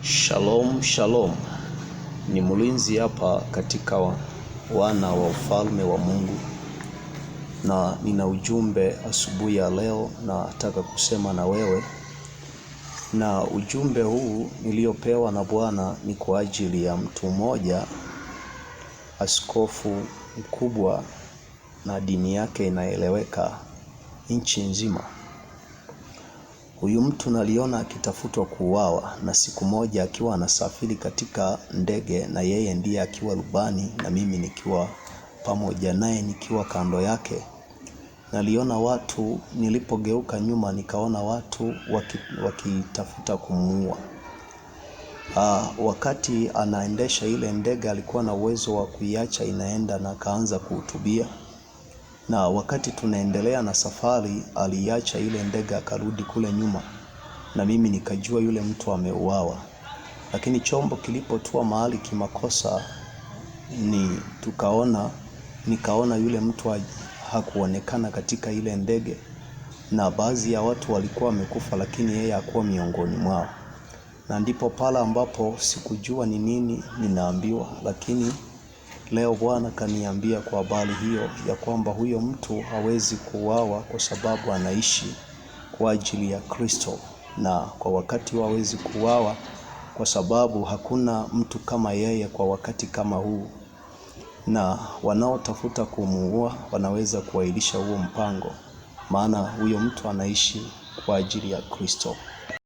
Shalom, shalom. Ni mlinzi hapa katika wana wa ufalme wa Mungu, na nina ujumbe asubuhi ya leo, nataka kusema na wewe, na ujumbe huu niliopewa na Bwana ni kwa ajili ya mtu mmoja, askofu mkubwa, na dini yake inaeleweka nchi nzima. Huyu mtu naliona akitafutwa kuuawa, na siku moja akiwa anasafiri katika ndege, na yeye ndiye akiwa rubani na mimi nikiwa pamoja naye nikiwa kando yake. Naliona watu, nilipogeuka nyuma nikaona watu wakitafuta kumuua. Wakati anaendesha ile ndege alikuwa na uwezo wa kuiacha inaenda na akaanza kuhutubia na wakati tunaendelea na safari aliacha ile ndege akarudi kule nyuma, na mimi nikajua yule mtu ameuawa. Lakini chombo kilipotua mahali kimakosa, ni tukaona nikaona yule mtu hakuonekana katika ile ndege, na baadhi ya watu walikuwa wamekufa, lakini yeye hakuwa miongoni mwao. Na ndipo pale ambapo sikujua ni nini ninaambiwa, lakini leo Bwana kaniambia kwa habari hiyo ya kwamba huyo mtu hawezi kuuawa kwa sababu anaishi kwa ajili ya Kristo, na kwa wakati hawezi kuuawa kwa sababu hakuna mtu kama yeye kwa wakati kama huu, na wanaotafuta kumuua wanaweza kuahirisha huo mpango, maana huyo mtu anaishi kwa ajili ya Kristo.